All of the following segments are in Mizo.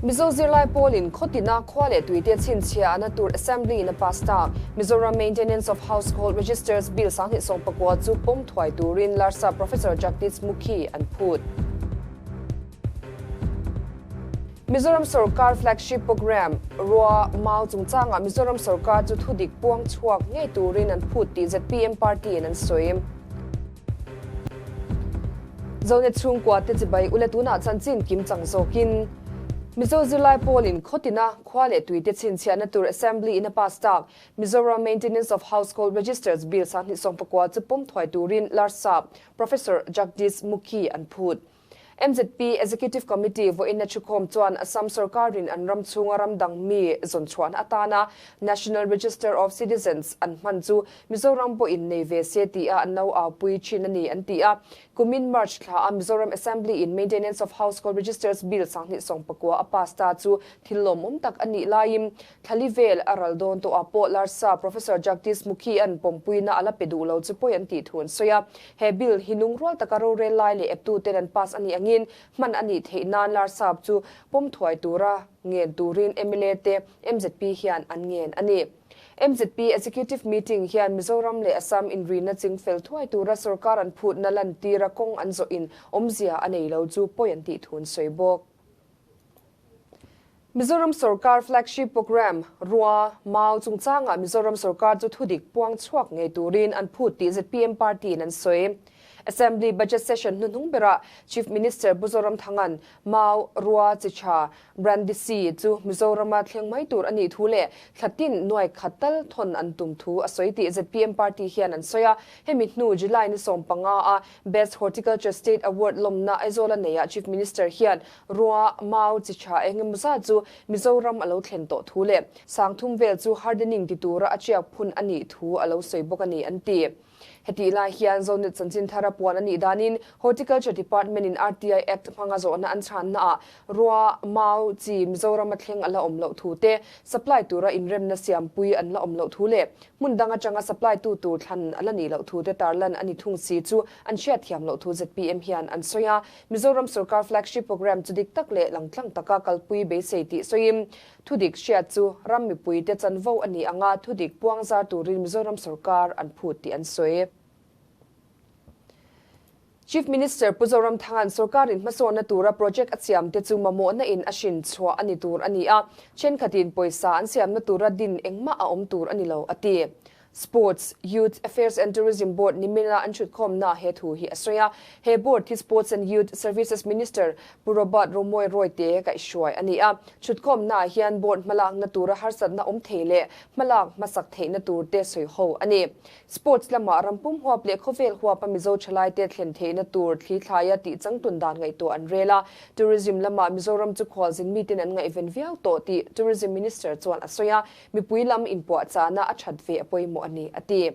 Mizo zirlai pawlin khawtina khua leh tuite chhinchhiah ana tur Assembly in a pass tak Mizoram Maintenance of Household Registers Bill 2019 chu pawm thuai turin Larsap Professor Jagdish Mukhi an phut. Mizoram Sorkar Flagship Programme Rua Mau chungchangah Mizoram Sorkar chu thudik puang chhuak ngei turin an phut tih zpm party in an sawi. Zonet chhungkua te chibai ule tunah chanchin kim chang zawkin Mizo zirlai pawlin khawtina khua leh tuite chhinchhiahna tur Assembly in a pass tak Mizoram Maintenance of Household Registers Bill 2019 chu pawm thuai turin Larsap Professor Jagdish Mukhi an phut. MZP Executive Committee vawiinna thukhawm chuan Assam sorkarin an ram chhunga ram dang mi zawn chhuahna atana National Register of Citizens an hman chu Mizoram pawhin nei ve se tia an lo aupui thin a ni an ti a. Kumin March thla a Mizoram Assembly in Maintenance of Household Registers Bill 2019 a pass ta chu thil lawmawm tak a nih laiin Thlali vel a ral dawn tawh ah pawh Larsa Professor Jagdish Mukhi an pawmpuina a la pe duh lo chu pawi an tih thu an sawi a. He bill hi lungrual taka rorel lai leh eptu ten an pass a nih angin hman a nih theih nan Larsap chu pawm thuai tura ngen turin mla te mzp hian an ngen a ni. Mzp Executive Meeting hian Mizoram leh Assam inrina ching fel thuai tura sorkar an phutna lantira kawng an zawhin awmzia a nei lo chu pawi an tih thu an sawi bawk. Mizoram sorkar flagship programme Rua Mau chungchangah Mizoram sorkar chu thudik puang chhuak ngei turin an phut tih zpm party in an sawi. Assembly budget session hnuhnung berah Chief Minister Pu Zoramthanga'n Mau Rua Chicha Brandisi chu Mizorama thleng mai tur a nih thu leh thla tin nuai khat tal thawn an tum thu a sawi tih zpm party hian an sawi a. Hemi hnu July ni 15 a Best Horticulture State Award lawmna Aizawl a neiah Chief Minister hian Rua, mau, chi tha eng emaw zat chu Mizoram a lo thlen tawh thu leh sangthum vel chu hardening ti tura a chiak phun a nih thu a lo sawi bawk a ni an ti. Hetih lai hian Zonet chanchin thara puan a nih danin Horticulture Department in RTI Act hmanga zawhna an chhannaah rua, mau, chi Mizoram a thleng a la awm loh thu te, supply tura inremna siampui an la awm loh thu leh hmun dang atanga supply tu tur thlan a la nih loh thu te tarlan a ni thung si chu an hriatthiam loh thu zpm hian an sawi a. Mizoram sorkar flagship programme chu dik tak leh langtlang taka kalpui beisei tih sawiin, thudik hriat chu ram mipuite chanvo a ni anga thudik puang zar turin Mizoram sorkar an phut tih an sawi. Chief Minister Pu Zoramthanga'n sorkarin hmasawnna tura project a siamte chu mamawhna in a hrin chhuah a ni tur a ni a, thenkhatin pawisa an siamna tura din engmah a awm tur a ni lo, a ti. Sports, Youth Affairs and Tourism Board nimina an thutkhawmna he thu hi a sawi a. He board hi Sports and Youth Services Minister Pu Robert Romawia Royte kaihhruai a ni a. Thutkhawmnaah hian board hmalakna tura harsatna awm thei leh hmalak hmasak theihna tur te sawi ho a ni. Sports lamah rampum huap leh khawvel huapa Mizo thalaite thlen theihna tur thli thlaia tih changtun dan ngaihtuah an rel a. Tourism lamah Mizoram chu khualzin miten an ngaihven viau tawh tih Tourism Minister chuan a sawi a. Mipui lam inpuahchahna a that ve a pawimawh a ni, a ti.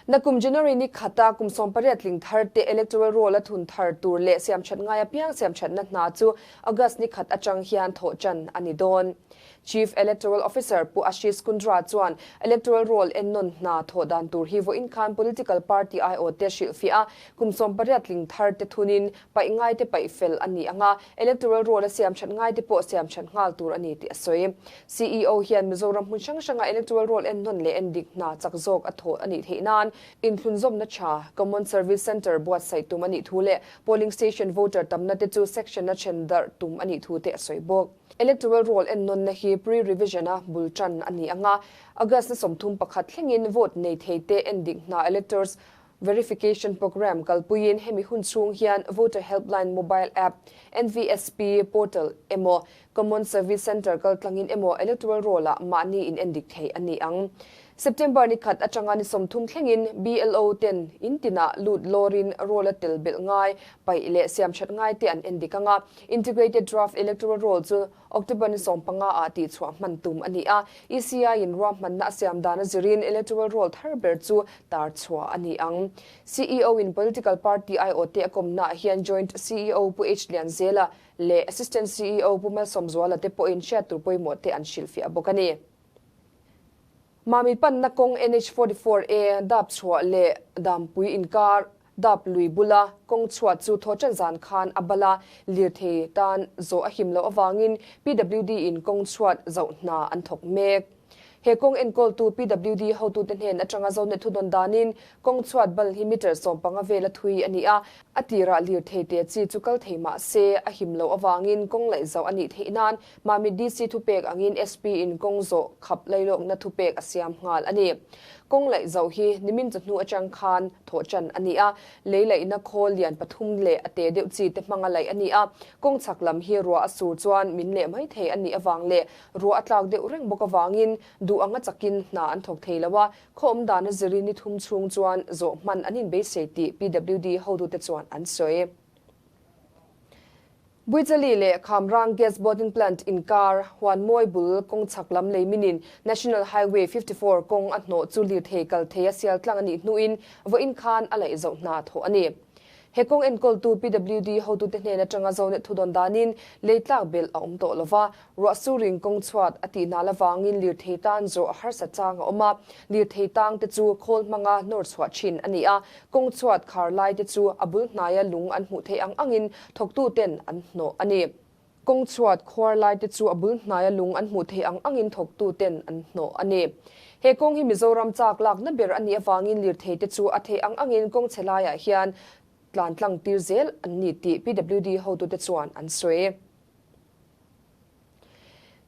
Nakum January ni khata kum 18 tling thar te electoral roll a thun thar tur leh siamthat ngai apiang siamthatna hna chu August ni khat atang hian thawh tan a ni dawn. Chief Electoral Officer Pu Ashish Kundra chuan electoral roll ennawn hna thawh dan tur hi vawiin khan political party aiawh te hrilhfiah a, kum 18 tling thar te thunin Paih ngaite paih fel a ni ang a, electoral roll a siam that ngaite pawh siam that nghal tur a ni tih a sawi. CEO hian Mizoram hmun hrang hranga electoral roll ennawn leh endik hna chak zawk a thawh a nih theih nan inthlunzawmna tha Common Service Centre buatsaih tum a nih thu leh polling station voter tamna te chu section a then darh tum a nih thu te a sawi bawk. Electoral roll ennawnna hi pre-revision a bul tan a ni ang a, August ni 31 thlengin vote nei thei te endik hna electors Verification Programme kalpuiin hemi hun chhung hian Voter Helpline Mobile App, NVSP Portal emaw Common Service Centre kaltlangin emaw Electoral Roll-ah mahni in endik thei a ni ang. September ni khat atanga ni 30 thlengin BLO ten in tinah lut lawrin roll a tel belh ngai, paih leh siamthat ngai te an endik ang a. Integrated Draft Electoral Roll chu October ni 15 ah tihchhuah hman tum a ni a, ECI in ruahmanna a siam dan a zirin electoral roll thar ber chu tar chhuah a ni ang. CEO in political party aiawh te a kawmna ah hian Joint CEO Pu H Lianzela leh Assistant CEO Pu Malsawmzuala te pawhin hriat tur pawimawh te an hrilhfiah bawk a ni. Mami panna kawng NH 44 A dap chhuah leh Dampui inkar. Dap lui bula kawng chhuat chu thawhṭan zan khan a bal a, lirthei tan zawh a him loh avangin PWD in kawng chhuat zauh hna an thawk mek. He kawng enkawltu PWD hotute hnen atanga Zonet thudawn danin kawng chhuat bal hi meter 15 vela thui a ni a, a tirah lirthei te chi chu kal thei mah se a him loh avangin kawng laih zauh a nih theih nan Mamit DC thupek angin SP in kawng zawh khap lailawkna thupek a siam nghal a ni. Kawng laih zauh hi nimin chawhnu atang khan thawh tan a ni a, lei laihna khawl lian pathum leh a te deuh chi te hmanga laih a ni a, kawng chhak lam hi ruah a sur chuan min leh mai thei a nih avang leh ruah a tlak deuh reng bawk avangin duh anga chakin hna an thawk thei lo a, khaw awm dana zirin ni thum chhung chuan zawh hman an inbeisei tih PWD hotute chuan an sawi. Buichali leh Khamrang Gas Bottling Plant inkar Huanmawi bul kawng chhak lam lei minin National Highway 54 kawng a hnawh chu lirthei kal thei a sial tlang a nih hnuin vawiin khan a laih zoh hna thawh a ni. He kawng enkawltu PWD hotute hnen atanga Zonet thudawn danin lei tlak belh a awm tawh lova, ruah surin kawng chhuat a tih nal avangin lirthei tan zawh a harsa chang a awm a, lirthei tang te chu khawl hmanga nawr chhuah thin a ni a, kawng chhuat khar lai te chu a bul hnaia lung an hmuh theih ang angin thawktu ten an hnawh a ni. Kawng chhuat khuar lai te chu a bul hnaia lung an hmuh theih ang angin thawktu ten an hnawh a ni. He kawng hi Mizoram chak lakna ber a nih avangin lirthei te chu a theih ang angin kawng chhe laiah hian tlan tlang tir zel an ni tih PWD hotute chuan an sawi.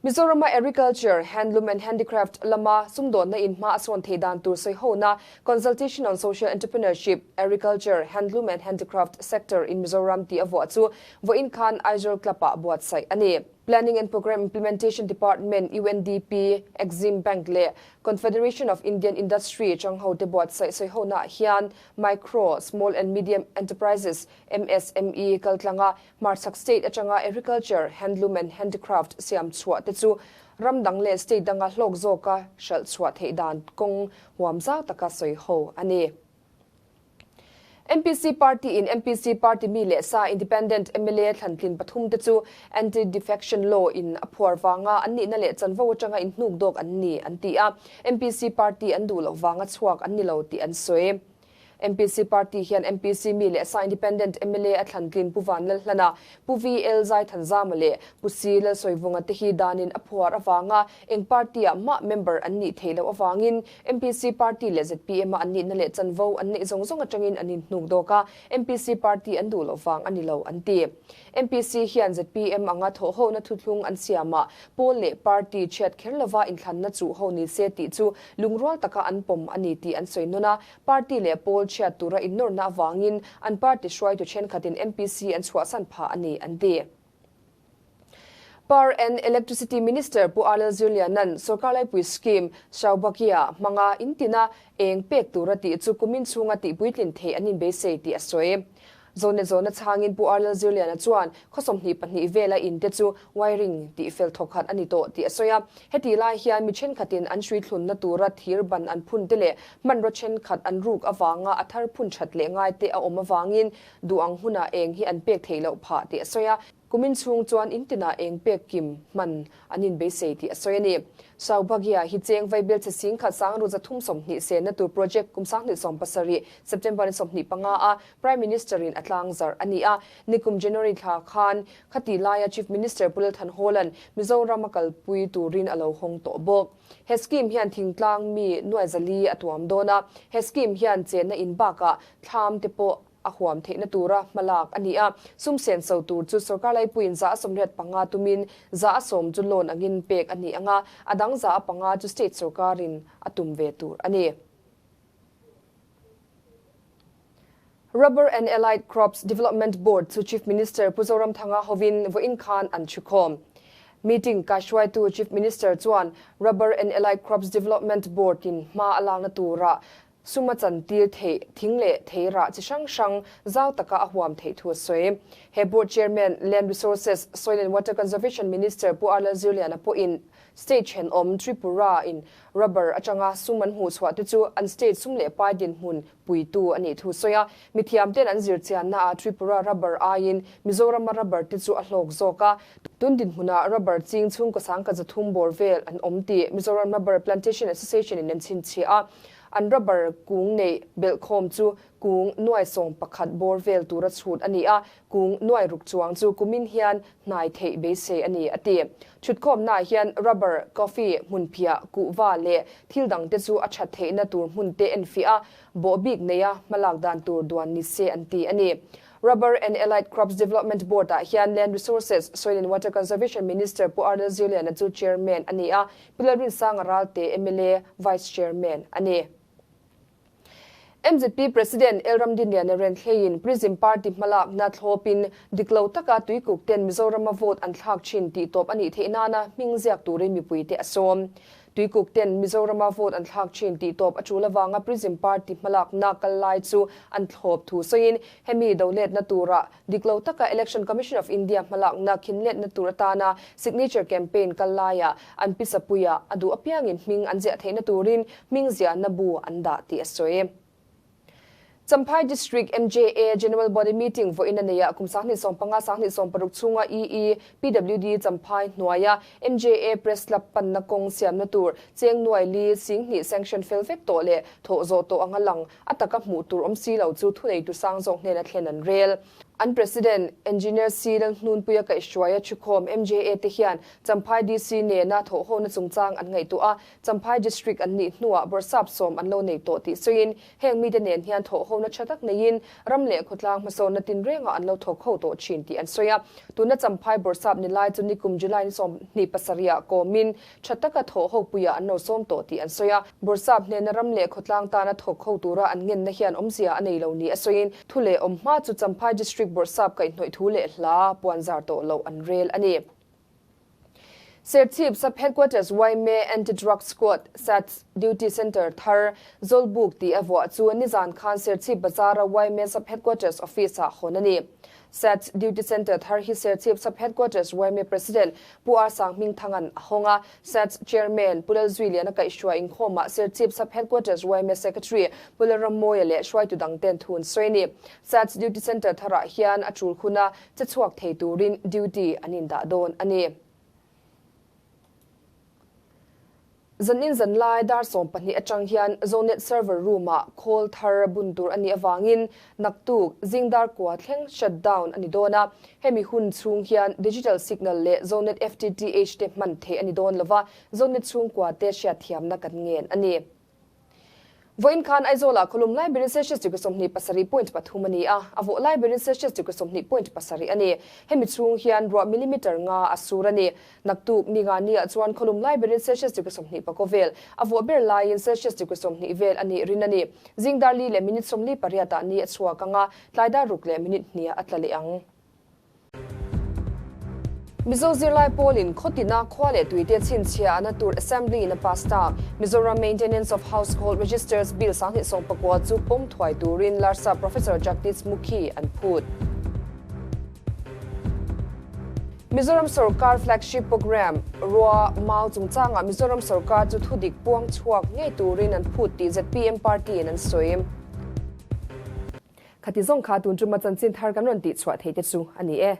Mizorama Agriculture, Handloom and Handicraft lama sumdawnna in hma a sawn theih dan tur sawi hona Consultation on Social Entrepreneurship, Agriculture, Handloom and Handicraft Sector in Mizoram tih a vuah chu vawiin khan Aizawl Club-ah buatsaih a ni. Planning and Programme Implementation Department, UNDP, Exim Bank leh Confederation of Indian Industry changho te buatsaih sawi honaah hian Micro, Small and Medium Enterprises, MSME, kaltlanga Hmarchhak state atanga Agriculture, Handloom and Handicraft siam chhuah te chu ram dang leh state danga hlawk zawka hralh chhuah theih dan kawng huam zau taka sawi ho a ni. MPC party in MPC party mi leh sa Independent mla thlantlin pathum te chu Anti-Defection Law in a phuar vanga an nihna leh chanvo atanga inhnuk dawk an ni an ti a, MPC party an duh loh vanga chhuak an ni lo tih an sawi. MPC party hian MPC mi leh sa Independent mla a thlantlin Pu Van Lalhlana, Pu VL Zaithanzama leh Pu Si Lalsawivunga te hi danin a phuar avanga eng party-ah mah member an nih theih loh avangin MPC party leh ZPM-a an nihna leh chanvo an neih zawng zawng atangin an inhnuk dawk a, MPC party an duh loh vang a ni lo an ti. MPC hian ZPM anga thawhhona thuthlung an siamah pawl leh party chhiat kher lova inthlanna chuh ho ni se tih chu lungrual taka an pawm a ni tih an sawi nawn a, party leh pawl chhiat tura innawrna avangin an party hruaitu thenkhatin MPC an chhuahsan phah a ni an ti. Power and Electricity Minister Pu Arlel Zirliana'n sorkar laipui scheme Saubhagya hmanga intina eng pek tura tih chu kumin chhunga tihpuitlin theih an inbeisei tih a sawi. Zawhna zawhna chhangin Pu Arlel Zirliana chuan khaw 22 vela in te chu wiring tih fel thawkhat a ni tawh tih a sawi a. Hetih lai hian mi thenkhatin an hrui thlunna tura thir ban an phun te leh hmanraw thenkhat an ruk avanga a thar phun that leh ngai te a awm avangin duh ang hunah eng hi an pek theih loh phah tih a sawi a. Kumin chhung chuan in tinah eng pek kim hman an inbeisei tih a sawi a ni. Saubhagya hi cheng vaibel che sing khat sangru 320 senna tur project kum 2017 September ni 25 a Prime Minister in a tlang zarh a ni a. Nikum January thla khan khati laia Chief Minister Pu Lalthan Hawla'n Mizoram a kalpui turin a lo hawng tawh bawk. He scheme hian thingtlang mi nuai zali a tuam dawn a. He scheme hian chenna in bakah thlam te pawh a huam theihna tura hmalak a ni a. Sum sen so tur chu sorkar laipuiin za a 85 tumin za a 10 chu loan angin pek a ni anga a dang za a panga chu state sorkarin a tum ve tur a ni. Rubber and Allied Crops Development Board chu Chief Minister Pu Zoramthanga hovin vawiin khan an thukhawm. Meeting kaihruaitu Chief Minister chuan Rubber and Allied Crops Development Board in hma a lakna tura suma chantir theih thing leh thei rah chi hrang hrang zau taka a huam theih thu a sawi. He board chairman Land Resources, Soil and Water Conservation Minister Pu R Lalzirliana pawhin state thenawm Tripura in rubber atanga sum an hmuh chhuah te chu an state sum leh pai dinhmun puitu a nih thu sawi a. Mithiam ten an zir chianna a Tripura rubber aiin Mizorama rubber te chu a hlawk zawk a. Tun dinhmunah rubber ching chhungkaw sangkhat 300 bawr vel an awm tih Mizoram Rubber Plantation Association in an chhinchhiah a. An rubber kung neih belhkhawm chu kung nuai 11 bawr vel tura chhut a ni a, kung nuai ruk chuang chu kumin hian hnai theih beisei a ni, a ti. Chhutkhawmnaah hian rubber, coffee, hmunphiah, kuhva leh thil dangte chu a that theihna tur hmunte enfiah a, bawh bik neia hmalak dan tur duan ni se an ti a ni. Rubber and Allied Crops Development Board-ah hian Land Resources, Soil and Water Conservation Minister Pu Arnel Zirliana chu Chairman a ni a, Pu Lalrinsanga Ralte mla Vice Chairman a ni. Mzp President L Ramdinliana Renthleiin Prism Party hmalakna thlawpin dik lo taka tuikuk ten Mizorama vote an thlak thin tih tawp a nih theih nana hming ziak turin mipuite a sawm. Tuikuk ten Mizorama vote an thlak thin tih tawp a tul avanga Prism Party hmalakna kal lai chu an thlawp thu sawiin hemi doletna tura Dik lo taka Election Commission of India hmalakna khinletna tur atana signature campaign kal laiah an pisapuiah a duh apiangin hming an ziah theihna turin hming ziahna bu an dah tih a sawi. Champhai District MJA General Body Meeting vawiin a neihah kum 2015 2016 chhunga EE PWD Champhai hnuaia MJA Press Club panna kawng siamna tur cheng nuai li 2000 sanction fel vek tawh leh thawh zawh tawh anga lang A taka hmuh tur awm si lo chu thuneitu sang zawk hnena thlen an rel. An President, Engineer C. Lalhnunpuia kaihhruaia thukhawm MJA te hian Champhai DC nena thawhhona chungchang an ngaihtuah a, Champhai District an nih hnuah bawrhsap sawm an lo nei tawh tih sawiin heng mite nen hian thawhhona tha tak neiin ram leh khawtlang hmasawnna tinrengah an lo thawk ho tawh thin tih an sawi a. Tuna Champhai bawrhsap ni lai chu nikum July ni 27 ah kawmin Tha taka thawh ho puiah an lo sawm tawh tih an sawi a, Bawrhsap hnena ram leh khawtlang tana thawk ho tura an ngenna hian awmzia a nei lo ni a sawiin, thu leh awm hma chu Champhai District Bawrhsap kaihhnawih thu leh hla puan zar tawh loh an rel a ni. Serchhip Sub Headquarters yma Anti-Drug Squad, SADS, Duty Centre thar Zawlbuk tih a vuah chu nizan khan Serchhip Bazar-a yma Sub Headquarters Office-ah hawn a ni. SADS Duty Centre thar hi Serchhip Sub Headquarters yma President Pu R Sanghmingthanga'n a hawng a, SADS Chairman Pu Lalzuiliana kaihhruai inkhawmah Serchhip Sub Headquarters yma Secretary Pu Lalrammawia leh hruaitu dangten thu an sawi a ni. SADS Duty Centre tharah hian a tul huna che chhuak thei turin duty an indah dawn a ni. Zanin zanlai dar 12 atang hian Zonet server room-ah khawl thar bun tur a nih avangin naktuk zing dar kua thleng shut down a ni dawn a. Hemi hun chhung hian digital signal leh Zonet FTTH te hman theih a ni dawn lova, Zonet chhungkua te hriatthiamna kan ngen a ni. Vawiin khan Aizawlah khawlum lai berin Celsius degree 27 point pathum a ni a, a vawh lai berin Celsius degree 20 point pasarih a ni. Hemi chhung hian ruah millimeter nga a sur a ni. Naktuk ni nga niah chuan khawlum lai berin Celsius degree 20 pakaw vel, a vawh ber laiin Celsius degree 20 vel a nih rin a ni. Zing dar li leh minute 48 ah ni a chhuak ang a, tlai dar ruk leh minute hniah a tla leh ang. Mizo zirlai pawlin khawtina khua leh tuite chhinchhiah ana tur Assembly in a pass ta. Mizoram Maintenance of Household Registers Bill 2019 chu pawm thuai turin Larsa Professor Jagdish Mukhi an phut. Mizoram sorkar flagship programme Rua Mau chungchangah Mizoram sorkar chu thudik puang chhuak ngei turin an phut tih zpm party in an sawi. Khati zawng kha tun tuma chanchin thar kan rawn tihchhuah thei te chu a ni e.